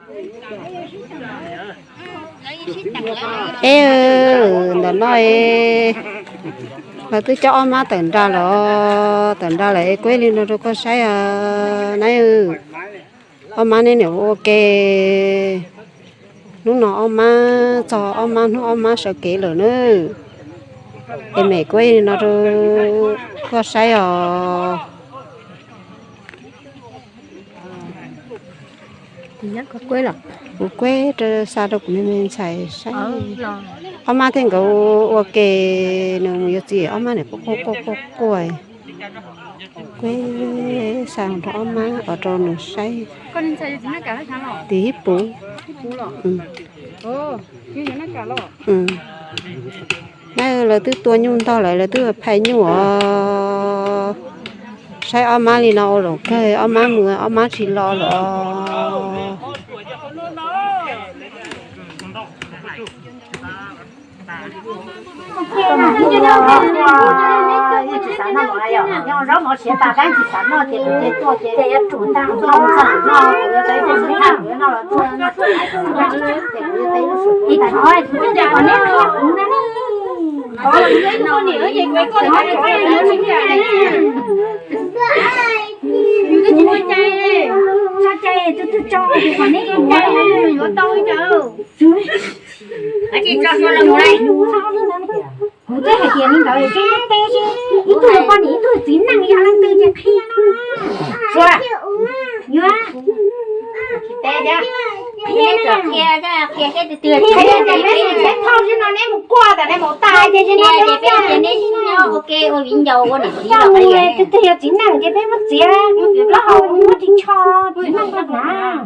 E, ntawm no lawv twb coj ob mab tawm nrag lawm, tawm nrag lawm es kuib li no rau koj saib os. Nab, ob mab neb niam ua ke. Hnub no ob mab txog ob mab hnub ob mab sawv kev lawm na. Es mem kuib li no rau koj saib os. Kuv kuib rau xa rau kuv me me ntxhais saib. Ob mab thiab nkawd ua ke, nws mus yuav txiv ob mab niam quaj quaj quaj quaj. Kuib xa rau ob mab os rau nws saib. Tim ib puv. Nab, lawv twb tua nyuj ntog lawm, lawv twb phais nyuj os. Saib ob mab li no ua zaum kawg, ob mab mus ob mab tsis los lawm os. Kuv twb hais tias li ntawd es seb neb teb seb ib tug yog poj niam ib tug yog txiv neej yog leej twg ces qhia no. Yuav qhia, qhia ces peb thauj xwb no neb mus kuaj tas neb mus tas ces no peb mus nyob ua ke ua viv ncaus ua niam txiv los mus twg twg yog txiv neej ces peb muab txiav plaub hau muab ris tsho txiv neej rau hnav,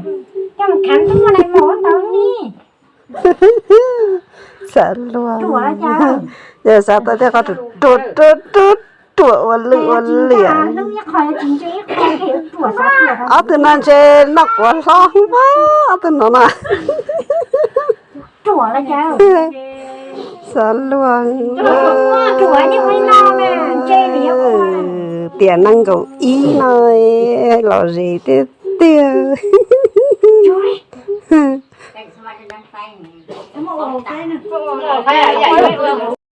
coj mus khav ntuj muaj nai mus ua tau li. Xav luag, yog xav tau tej qhov ruam ruam ruam ruam ua lwj ua liam. Ob tug no ntshe noj quav hlob mas, ob tug no na. Xav luag, tiam nees nkaum ib no los zem tiag tiag.